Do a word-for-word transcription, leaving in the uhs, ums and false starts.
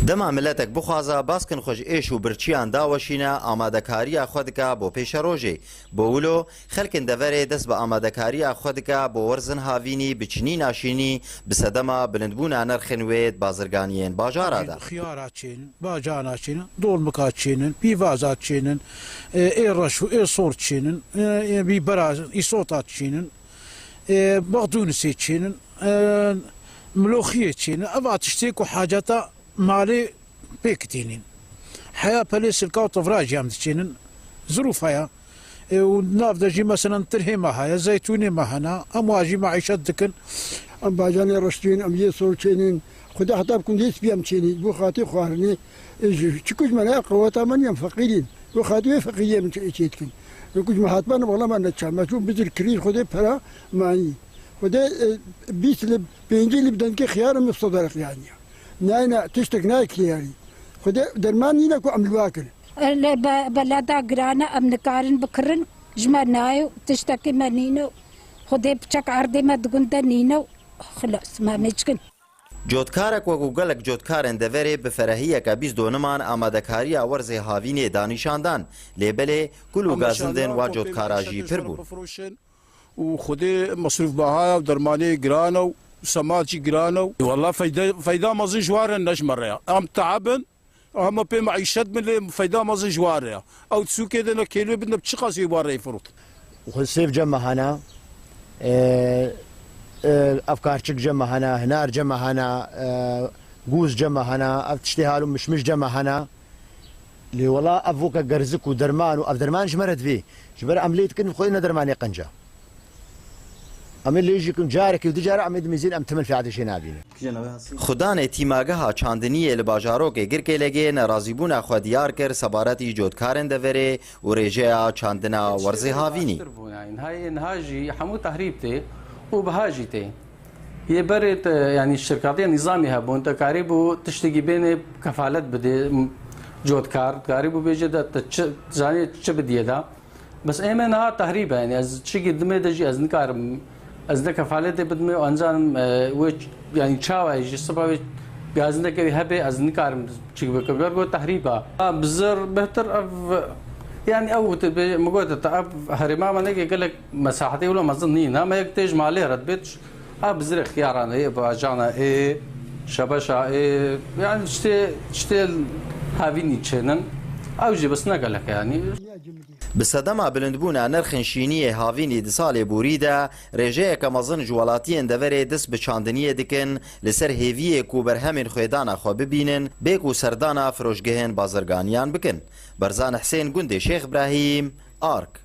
Dema miletek bixwaze baskin xwe ji êş û birçiyan daweşîne, amadekariya xwe dike bo pêşerojê. Bo wilo, xelkin deverê dest bi amadekariya xwe dike bo werzin havînî bi çinîna şînî, bi sedema bilindbûna nirxên wê di bazirganiyên bajara de. Xiyara çênin, bacana çênin, dolmika çênin, pîvaza çênin, e, ê reş û ê sor çênin, e, ê bîbera îsota çênin, e, bexdûnisê çênin, e, miloxiyê çênin. Eva tiştê ku haceta malê pêk tînîn. Heya pelê silka û tivra jî em diçênin. Zirûf heye. E, û nav de jî meselen tirhê me heye, zeytûnê me hene. Em wa jî meîşet dikin. Em bacanê reştîn, em yê sol çênin. Xwedê heta bi kundê spî em çênî. Bo xatî xwarinê. E, ji, çi ku ji me ne qeweta me niye, em feqîrîn. Bo xatî wê feqîriyê em çê, çê dikin. Wê ku ji me hatibane, wela me neça. Me çûn bizir kirî, Xwedê pera manî. Xwedê, e, bîst lib, pêncî lib dengê xiyar em sodarek yanî. Nayna tiştek nayê kiriyarî. Xwedê derman nîne ku em li wa kin. Lê be-, beleda giran e, em nikarin bikirin. Ji me nayê û tiştekî me nîne û Xwedê piçek erdê me di gund de nîne û xilas, me mêçkin. Cotkarek wekû gelek cotkarên deverê bi ferehiyeke bîst doniman amadekariya werzê havînê da nîşandan. Lê belê kul û gazindên wa cotkara jî pir bûn. û Xwedê mesrûf bahaya û dermanê giran e û semat jî giran e û wela feyda, feyda mezin ji wan re ne ji me re ya. Em teeb in, em pê meîşet bin lê feyda mezin ji wan re ya. Ew sûkê de ne kêlê bidin, çiqas ê wan re yê firot. Xwe sêv cem me hene, e, e, ev karçik cem me hene, hinar cem me hene, e, gûz cem me hene, ev tiştê hal û mişmiş cem me hene. Lê wela ev weke gerzik û derman û ev derman ji me re divê. Ji ber em lê dikin xwe ne dermanê qenc e. Em ê lê jî kin carekê û du cara em ê dimîzin em timil fîadê jê nabînin. Xudanê tîmageha çandiniyê li bajarokê Girkêlegê nerazîbûna xwe diyar kir sebaretî cotkarên deverê û rêjeya çandina werzê havînî. Hay niha jî hemû tehrîb tê û biha jî tê. Yê berê te, yanî şirketiya nîzamî hebûn, te karîbû tiştekî bênê kefalet bidê, m-, cotkar, karîbû bêje de te çi, zanê çi bidiyê de. Bes ê me niha tehrîb e, yanî ez çikî dimê de jî ez nikarim, ez ne kefaletê bidimê û encanim, e, wê ç-, yanî çawa ye jî siba wê gazindeke wê hebe ez nikarim çik bikim. Ger got tehrîb e. Ha, bizir bêhtir ev, yanî ew te bê, min got te ev herêma me neke gelek mesahetê wilo mezin nîn. Hema yek tê ji malê re dibêt, a bizirê xiyaran ê, bacana ê, şebeşa ê, yanî tiştê, tiştê havînî çênin. Ew jî bes ne gelek e yanî. Bi sedema bilindbûna nirxên şîniyê havînî di salê borî de, rêjeyeke mezin ji welatiyên deverê dest bi çandiniyê dikin, li ser hêviyê ku berhemên xwêdana xwe bibînin, bê ku serdana firoşgehên bazirganiyan bikin. Berzan Hisên, Gundê Şêx Ibrahîm, Ark.